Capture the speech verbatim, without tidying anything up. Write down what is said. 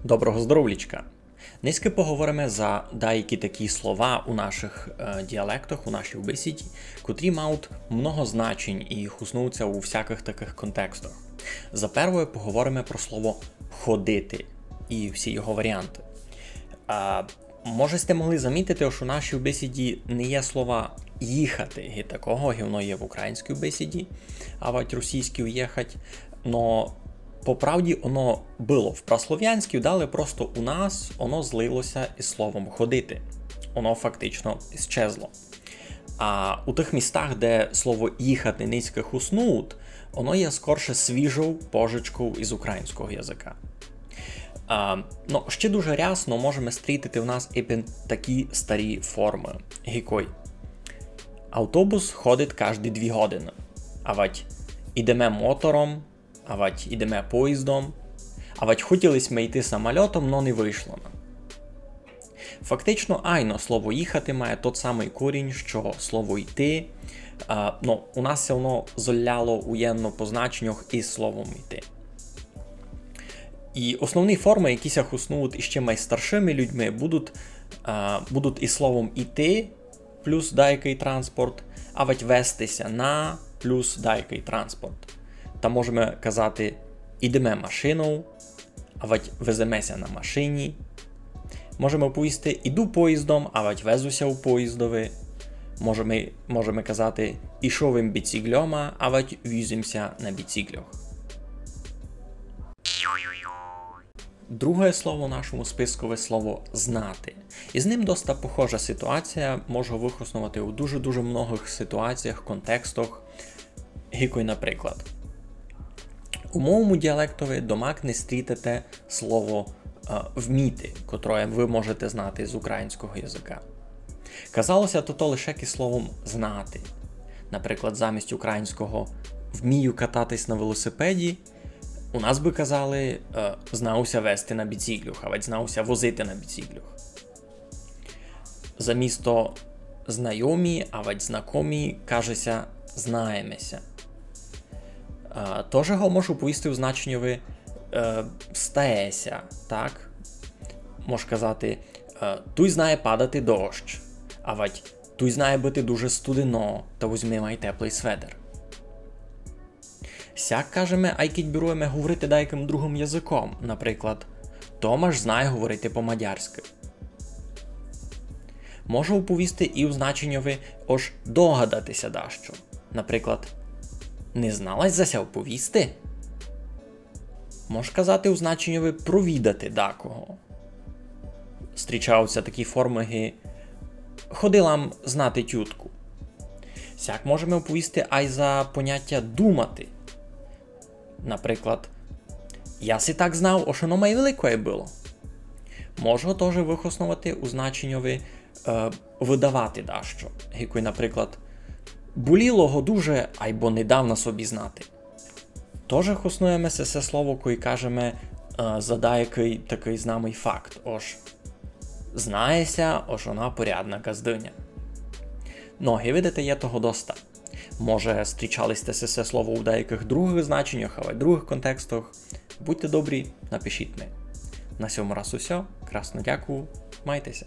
Доброго здоровлічка! Нынька поговориме за даякі такі слова у нашых, е, діалектах, у нашій бесіді, котрі мають много значень і хоснуються у всякых такых контекстах. За первоє поговориме про слово «ходити» і всі його варіанты. А, може сьте могли замітити, што у нашій бесіді не є слова «їхати», ги такого, ги воно є в українській бесіді, авать російській «уїхать». Но по правді оно было в праслов'янській, далі просто у нас оно злилося із словом «ходити». Оно фактично исчезло. А у тых містах, де слово «їхати» нынька хоснують, оно є скорше свіжов пожичков із українського языка. А, но, ще дуже рясно можеме стрітити в нас і пен-, такі старі формы. Ги кой: автобус ходить кажді дві годины. Авать ідеме мотором, авать ідеме поїздом, авать хотіли сьме йти самольотом, но не вышло нам. Фактично, айно, слово «їхати» має тот самый корінь, што слово «йти». А, но, у нас всьо одно золяло уєдно по значеньох із словом «йти». І основні формы, які ся хоснують іщи май старшыми людьми, будуть, а, будуть із словом «іти» плюс даякый транспорт, авать везти ся на плюс даякый транспорт. Та можеме казати «ідеме машинов», авать веземе ся на машині. Можеме повісти «іду поїздом», авать везу ся у поїздови. Можеме, можеме казати «ішов им біціґльома», авать віз им ся на біціґльох. Друге слово у нашому спискови — слово «знати». Із ним доста похожа ситуація, може го выхосновати у дуже-дуже многых ситуаціях, контекстах. Ги кой, наприклад, у мойому діалектови домак не стрітите слово, е, «вміти», котроє вы можете знати з українського языка. Казало ся тото лише із словом «знати». Наприклад, замість українського «вмію кататись на велосипеді» у нас бы казали, е, «знаю ся везти на біціґльох», авать «знаю ся возити на біціґльох». Замісто «знайомі», авать «знакомі», каже ся «знаєме ся». Е, тоже го можу повісти у значеньови, е, «стає ся», так? Мож казати, е, «туй знає падати дощ», авать «туй знає быти дуже студено, та возьми май теплый светер». Сяк кажеме, ай кідь біруєме говорити даякым другым языком, наприклад, «Томаш знає говорити по-мадярськы». Можу оповісти і у значеньови «ож догадати ся дашто». Наприклад, «не знала сь за ся оповісти»? Мож казати у значеньови «провідати дакого». Стрічають ся такі формы ги «ходила м знати тютку». Сяк можеме оповісти ай за понятя «думати». Наприклад, «я си так знав, ож оно май великоє было». Мож го тоже выхосновати у значеньови, е, «выдавати дашто». Ги кой, наприклад, «боліло го дуже, айбо не дав на собі знати». Тоже хоснуєме сесе слово, кой кажеме, е, за даякый такый знамый факт, ож «знає ся, ож она порядна ґаздыня». Но, ги видите, є того доста. Може, стрічали сьте сесе слово у даякых другых значеньох, авать другых контекстах. Будьте добрі, напишіть ми. На сьому раз усьо. Красно дякую. Майте ся.